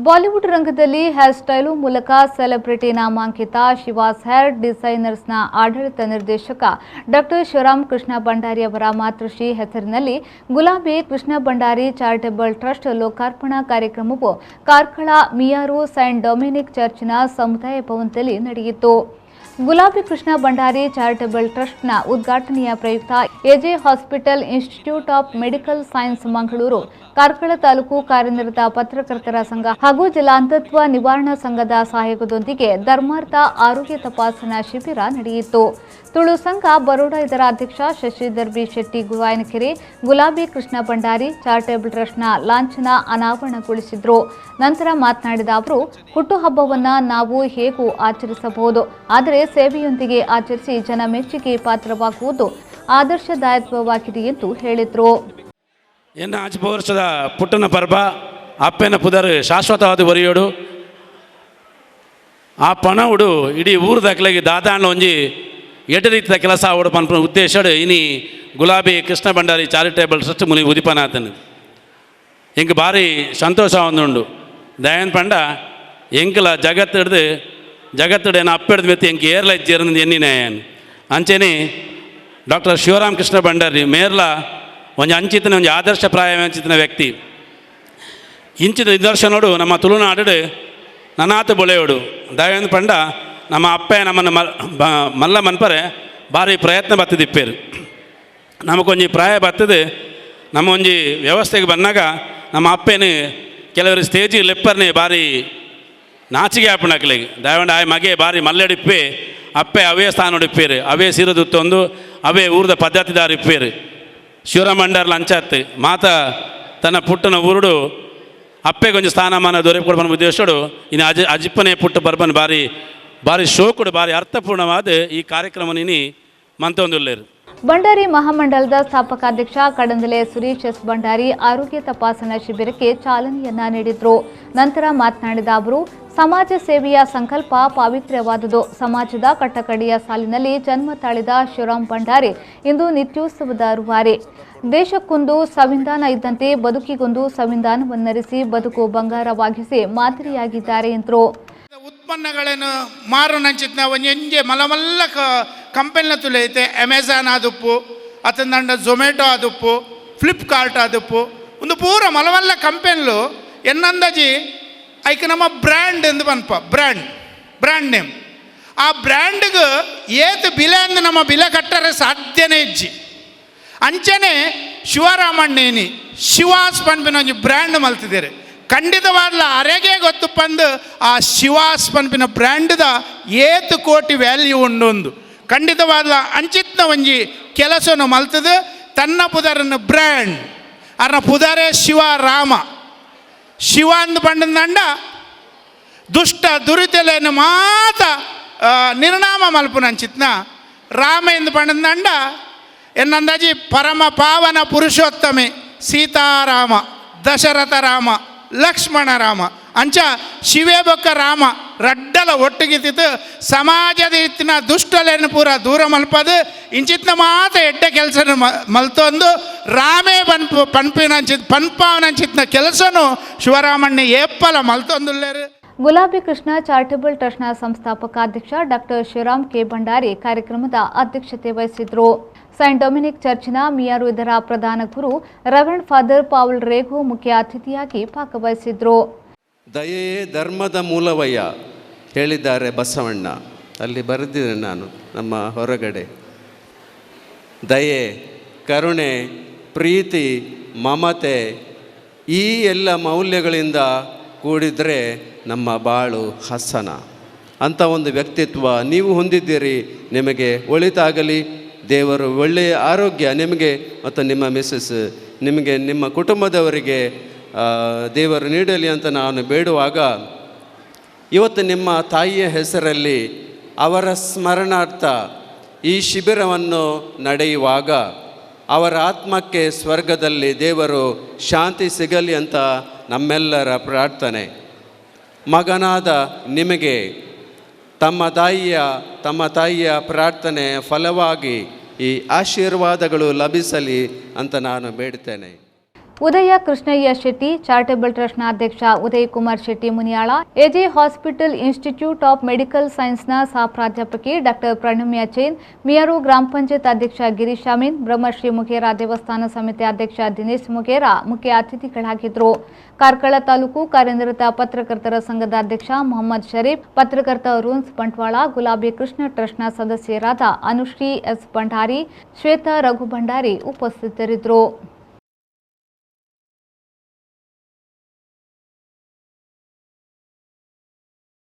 Bollywood ರಂಗದಲ್ಲಿ hair style ಮೂಲಕ celebrity ನಾಮಾಂಕಿತ Shivas hair ಡಿಸೈನರ್ಸ್ನ ಆಡಳಿತ ನಿರ್ದೇಶಕ ಡಾಕ್ಟರ್ ಶಿವರಾಮ್ ಕೃಷ್ಣ ಭಂಡಾರಿ ಅವರ ಮಾತೃಶ್ರೀ ಹೆಸರಿನಲ್ಲಿ ಗುಲಾಬಿ ಕೃಷ್ಣ ಭಂಡಾರಿ ಚಾರಿಟೇಬಲ್ ಟ್ರಸ್ಟ್ ಲೋಕಾರ್ಪಣಾ ಕಾರ್ಯಕ್ರಮವು ಕಾರ್ಕಳ ಮಿಯಾರು ಸೈಂಟ್ ಡೊಮಿನಿಕ್ ಚರ್ಚ್ನ ಸಮುದಾಯ ಭವನದಲ್ಲಿ ನಡೆಯಿತು. ಗುಲಾಬಿ ಕೃಷ್ಣ ಭಂಡಾರಿ ಚಾರಿಟೇಬಲ್ ಟ್ರಸ್ಟ್ನ ಉದ್ಘಾಟನೆಯ ಪ್ರಯುಕ್ತ AJ hospital institute of medical science Mangaluru, Karkala taluk ಕಾರ್ಯನಿರತ ಪತ್ರಕರ್ತರ ಸಂಘ ಹಾಗೂ ಜಿಲ್ಲಾ ಅಂಧತ್ವ ನಿವಾರಣಾ ಸಂಘದ ಸಹಯೋಗದೊಂದಿಗೆ ಧರ್ಮಾರ್ಥ ಆರೋಗ್ಯ ತಪಾಸಣಾ ಶಿಬಿರ ನಡೆಯಿತು. ತುಳು ಸಂಘ ಬರೋಡ ಇದರ ಅಧ್ಯಕ್ಷ ಶಶಿಧರ್ ಬಿ ಶೆಟ್ಟಿ ಗುವಾಯನಕೆರೆ ಗುಲಾಬಿ ಕೃಷ್ಣ ಭಂಡಾರಿ ಚಾರಿಟೇಬಲ್ ಟ್ರಸ್ಟ್ನ ಲಾಂಛನ ಅನಾವರಣಗೊಳಿಸಿದರು. ನಂತರ ಮಾತನಾಡಿದ ಅವರು, ಹುಟ್ಟುಹಬ್ಬವನ್ನು ನಾವು ಹೇಗೂ ಆಚರಿಸಬಹುದು, ಆದರೆ ಸೇವೆಯೊಂದಿಗೆ ಆಚರಿಸಿ ಜನ ಮೆಚ್ಚುಗೆ ಪಾತ್ರವಾಗುವುದು ಆದರ್ಶದಾಯತ್ವವಾಗಿದೆ ಎಂದು ಹೇಳಿದರು. ಎನ್ನ ಆಚೆ ವರ್ಷದ ಪುಟ್ಟನ ಪರ್ಬ ಅಪ್ಪೆನ ಪುದರ್ ಶಾಶ್ವತವಾದ ಒರಿಯೋಡು. ಆ ಪಣವುಡು ಇಡೀ ಊರು ದಾಖಲೆಗೆ ದಾದಾಂಡ ಒಂಜಿ ಎಡ್ಡೆ ರೀತಿಯ ಕೆಲಸ ಆವಡು ಪನ್ಪುನ ಉದ್ದೇಶಡು ಇನಿ ಗುಲಾಬಿ ಕೃಷ್ಣ ಭಂಡಾರಿ ಚಾರಿಟೇಬಲ್ ಟ್ರಸ್ಟ್ ಮುನಿ ಉದಿಪನಾತನು. ಎಂಕ್ ಭಾರಿ ಸಂತೋಷ ಒಂದುಂಡು. ದಯನ್ ಪಂಡ ಎಂಕಲ ಜಗತ್ತಿಡ್ದು ಜಗತ್ತುಡು ಏನ ಅಪ್ಪೆಡ್ದು ಮೆತ್ತಿ ಎಂಕ್ ಏರ್ಲ ಇಜ್ಜೇರ್ಂದು ಎನ್ನಿನ. ಅಂಚೆನೆ ಡಾಕ್ಟರ್ ಶಿವರಾಮ್ ಕೃಷ್ಣ ಭಂಡಾರಿ ಮೇರ್ಲ ಒಂಜಿ ಅಂಚಿತನ ಒಂಜಿ ಆದರ್ಶ ಪ್ರಾಯ ಅಂಚಿತನ ವ್ಯಕ್ತಿ. ಇಂಚಿನ ನಿದರ್ಶನೋಡು ನಮ್ಮ ತುಳುನಾಡು ನನಾತ ಬೊಳೆಯೋಡು. ದಯಂದ್ ಪಂಡ ನಮ್ಮ ಅಪ್ಪೆ ನಮ್ಮನ್ನು ಮಲ್ಲ ಮನ್ಪರೆ ಭಾರಿ ಪ್ರಯತ್ನ ಬತ್ತಿದಿಪ್ಪೇರು. ನಮಗೊಂಜಿ ಪ್ರಾಯ ಬರ್ತದೆ, ನಮ್ಮ ಒಂಜಿ ವ್ಯವಸ್ಥೆಗೆ ಬಂದಾಗ ನಮ್ಮ ಅಪ್ಪೇನು ಕೆಲವರು ಸ್ಟೇಜ್ ಲೆಪ್ಪರ್ನೆ ಭಾರಿ ನಾಚಿಗೆ ಆಪುಂಡಕ್ಲೆಗ್. ದಯವಂಡ ಆಯ್ ಮಗೆ ಭಾರಿ ಮಲ್ಲಡಿಪ್ಪೆ ಅಪ್ಪೆ ಅವೇ ಸ್ಥಾನ ಇಪ್ಪೇರು, ಅವೇ ಸಿರದುತ್ತೊಂದು ಅವೇ ಊರದ ಪದ್ಧತಿದಾರ ಇಪ್ಪೇರು. ಶಿವರಾಮ ಭಂಡಾರ್ಲ ಅಂಚಾತ್ ಮಾತ ತನ್ನ ಪುಟ್ಟನ ಊರುಡು ಅಪ್ಪೆ ಕೊಂಚ ಸ್ಥಾನಮಾನ ದೊರೆಪುಡ ಉದ್ದೇಶಡು ಇನ್ನು ಅಜಿಪ್ಪನೆ ಪುಟ್ಟ ಬರ್ಬನ್ ಭಾರಿ ಭಾರಿ ಶೋಕುಡು ಭಾರಿ ಅರ್ಥಪೂರ್ಣವಾದ ಈ ಕಾರ್ಯಕ್ರಮ ನಿನಿ ಮಂತೊಂದುಲ್ಲೇರು. ಭಂಡಾರಿ ಮಹಾಮಂಡಲದ ಸ್ಥಾಪಕಾಧ್ಯಕ್ಷ ಕಡಂದಲೆ ಸುರೇಶ್ ಎಸ್ ಭಂಡಾರಿ ಆರೋಗ್ಯ ತಪಾಸಣಾ ಶಿಬಿರಕ್ಕೆ ಚಾಲನೆಯನ್ನ ನೀಡಿದರು. ನಂತರ ಮಾತನಾಡಿದ ಅವರು, ಸಮಾಜ ಸೇವೆಯ ಸಂಕಲ್ಪ ಪಾವಿತ್ರ್ಯವಾದುದು. ಸಮಾಜದ ಕಟ್ಟಕಡೆಯ ಸಾಲಿನಲ್ಲಿ ಜನ್ಮ ತಾಳಿದ ಶಿವರಾಮ್ ಭಂಡಾರಿ ಇಂದು ನಿತ್ಯೋತ್ಸವದ ರೂವಾರಿ. ದೇಶಕ್ಕೊಂದು ಸಂವಿಧಾನ ಇದ್ದಂತೆ ಬದುಕಿಗೊಂದು ಸಂವಿಧಾನವನ್ನರಿಸಿ ಬದುಕು ಬಂಗಾರವಾಗಿಸಿ ಮಾದರಿಯಾಗಿದ್ದಾರೆ ಎಂದರು. ಉತ್ಪನ್ನಗಳನ್ನು ಮಾರುನಂಚಿತ್ನ ಒಂಜಿ ಒಂಜೆ ಮಲ್ಲ ಮಲ್ಲ ಕಂಪೆನಿಲ ತುಲೈತೆ. ಅಮೆಝಾನ್ ಆದುಪ್ಪು, ಅತಂದಂಡ ಝೊಮ್ಯಾಟೊ ಆದುಪ್ಪು, ಫ್ಲಿಪ್ಕಾರ್ಟ್ ಆದುಪ್ಪು, ಒಂದು ಪೂರ ಮಲ್ಲ ಮಲ್ಲ ಕಂಪೆನಿಲು. ಎನ್ನಂದಾಜಿ ಐಕ್ ನಮ್ಮ ಬ್ರ್ಯಾಂಡ್ ಎಂದು ಪನ್ಪ, ಬ್ರ್ಯಾಂಡ್ ಬ್ರ್ಯಾಂಡ್ ನೇಮ್. ಆ ಬ್ರ್ಯಾಂಡ್ಗೆ ಏತ್ ಬಿಲೆ ಅಂದು ನಮ್ಮ ಬಿಲೆ ಕಟ್ಟರೆ ಸಾಧ್ಯನೇ ಇಜ್ಜಿ. ಅಂಚನೆ ಶಿವರಾಮಣ್ಣೇನಿ ಶಿವಾಸ್ ಪನ್ಪಿನ ಒಂಜಿ ಬ್ರ್ಯಾಂಡ್ ಮಲ್ತಿದ್ದಾರೆ. ಖಂಡಿತವಾದ್ಲ ಅರೆಗೆ ಗೊತ್ತು ಪಂದು ಆ ಶಿವಾಸ್ ಪನ್ಪಿನ ಬ್ರ್ಯಾಂಡ್ದ ಏತ್ ಕೋಟಿ ವ್ಯಾಲ್ಯೂ ಉಂಡು. ಖಂಡಿತವಾದ್ಲ ಅಂಚಿತ್ನ ಒಂಜಿ ಕೆಲಸನು ಮಲ್ತದು ತನ್ನ ಪುದರನ್ನು ಬ್ರ್ಯಾಂಡ್. ಅರ್ನ ಪುದರೇ ಶಿವ ರಾಮ. ಶಿವ ಅಂದ್ ಪಂಡಂದಂಡ ದುಷ್ಟ ದುರಿತೆಲೇನು ಮಾತ ನಿರ್ನಾಮ ಮಲ್ಪುನಂಚಿತ್ನ. ರಾಮ ಎಂದು ಪಂಡಂದಂಡ ಎನ್ನಂದಾಜಿ ಪರಮ ಪಾವನ ಪುರುಷೋತ್ತಮೆ, ಸೀತಾರಾಮ, ದಶರಥ ರಾಮ, ಲಕ್ಷ್ಮಣ ರಾಮ. ಅಂಚ ಶಿವೆ ಬೊಕ್ಕ ರಾಮ ರಡ್ಡಲ ಒಟ್ಟಿಗೆ ಸಮಾಜದ ಇತ್ತಿನ ದುಷ್ಟಲೇನು ಪೂರ ದೂರ ಮಲ್ಪದು ಇಂಚಿತ್ನ ಮಾತ ಎಡ್ಡೆ ಕೆಲಸ ಮಲ್ತೊಂದು ರಾಮೇ ಪನ್ಪು ಪನ್ಪಿನಂಚಿತ್ ಪನ್ಪಾವನಂಚಿತ್ನ ಕೆಲಸನು ಶಿವರಾಮಣ್ಣ ಏಪ್ಪಲ ಮಲ್ತೊಂದುಲ್ಲೇರು. ಗುಲಾಬಿ ಕೃಷ್ಣ ಚಾರಿಟಬಲ್ ಟ್ರಸ್ಟ್ನ ಸಂಸ್ಥಾಪಕ ಅಧ್ಯಕ್ಷ ಡಾಕ್ಟರ್ ಶಿವರಾಮ್ ಕೆ ಭಂಡಾರಿ ಕಾರ್ಯಕ್ರಮದ ಅಧ್ಯಕ್ಷತೆ ವಹಿಸಿದ್ರು. ಸೈಂಟ್ ಡೊಮಿನಿಕ್ ಚರ್ಚ್ನ ಮಿಯಾರು ಇದರ ಪ್ರಧಾನ ಗುರು ರೆವರೆಂಡ್ ಫಾದರ್ ಪಾವುಲ್ ರೇಗೋ ಮುಖ್ಯ ಅತಿಥಿಯಾಗಿ ಭಾಗವಹಿಸಿದ್ರು. ದಯೆಯೇ ಧರ್ಮದ ಮೂಲವಯ್ಯ ಹೇಳಿದ್ದಾರೆ ಬಸವಣ್ಣ. ಅಲ್ಲಿ ಬರೆದಿದ್ದೇನೆ ನಾನು ನಮ್ಮ ಹೊರಗಡೆ. ದಯೆ, ಕರುಣೆ, ಪ್ರೀತಿ, ಮಮತೆ, ಈ ಎಲ್ಲ ಮೌಲ್ಯಗಳಿಂದ ಕೂಡಿದರೆ ನಮ್ಮ ಬಾಳು ಹಸನ. ಅಂಥ ಒಂದು ವ್ಯಕ್ತಿತ್ವ ನೀವು ಹೊಂದಿದ್ದೀರಿ. ನಿಮಗೆ ಒಳಿತಾಗಲಿ. ದೇವರು ಒಳ್ಳೆಯ ಆರೋಗ್ಯ ನಿಮಗೆ ಮತ್ತು ನಿಮ್ಮ ಮಿಸಸ್, ನಿಮಗೆ, ನಿಮ್ಮ ಕುಟುಂಬದವರಿಗೆ ದೇವರು ನೀಡಲಿ ಅಂತ ನಾನು ಬೇಡುವಾಗ, ಇವತ್ತು ನಿಮ್ಮ ತಾಯಿಯ ಹೆಸರಲ್ಲಿ ಅವರ ಸ್ಮರಣಾರ್ಥ ಈ ಶಿಬಿರವನ್ನು ನಡೆಯುವಾಗ ಅವರ ಆತ್ಮಕ್ಕೆ ಸ್ವರ್ಗದಲ್ಲಿ ದೇವರು ಶಾಂತಿ ಸಿಗಲಿ ಅಂತ ನಮ್ಮೆಲ್ಲರ ಪ್ರಾರ್ಥನೆ. ಮಗನಾದ ನಿಮಗೆ ತಮ್ಮ ತಾಯಿಯ ಪ್ರಾರ್ಥನೆ ಫಲವಾಗಿ ಈ ಆಶೀರ್ವಾದಗಳು ಲಭಿಸಲಿ ಅಂತ ನಾನು ಬೇಡ್ತೇನೆ. ಉದಯ ಕೃಷ್ಣಯ್ಯ ಶೆಟ್ಟಿ, ಚಾರಿಟೇಬಲ್ ಟ್ರಸ್ಟ್ನ ಅಧ್ಯಕ್ಷ Udaya Kumar Shetty Muniyal, AJ hospital institute of medical ಸೈನ್ಸ್ನ ಸಹ ಪ್ರಾಧ್ಯಾಪಕಿ ಡಾಕ್ಟರ್ ಪ್ರಣಮ್ಯ ಜೈನ್, ಮಿಯಾರು ಗ್ರಾಮ ಪಂಚಾಯತ್ ಅಧ್ಯಕ್ಷ ಗಿರೀಶ್ ಅಮೀನ್, ಬ್ರಹ್ಮಶ್ರೀ ಮುಗೇರ ದೇವಸ್ಥಾನ ಸಮಿತಿ ಅಧ್ಯಕ್ಷ ದಿನೇಶ್ ಮುಗೇರ ಮುಖ್ಯ ಅತಿಥಿಗಳಾಗಿದ್ದರು. ಕಾರ್ಕಳ ತಾಲೂಕು ಕಾರ್ಯನಿರತ ಪತ್ರಕರ್ತರ ಸಂಘದ ಅಧ್ಯಕ್ಷ ಮೊಹಮ್ಮದ್ ಶರೀಫ್, ಪತ್ರಕರ್ತ ರೂನ್ಸ್ ಬಂಟ್ವಾಳ, ಗುಲಾಬಿ ಕೃಷ್ಣ ಟ್ರಸ್ಟ್ನ ಸದಸ್ಯರಾದ ಅನುಶ್ರೀ ಎಸ್ ಭಂಡಾರಿ, ಶ್ವೇತಾ ರಘು ಭಂಡಾರಿ ಉಪಸ್ಥಿತರಿದ್ದರು.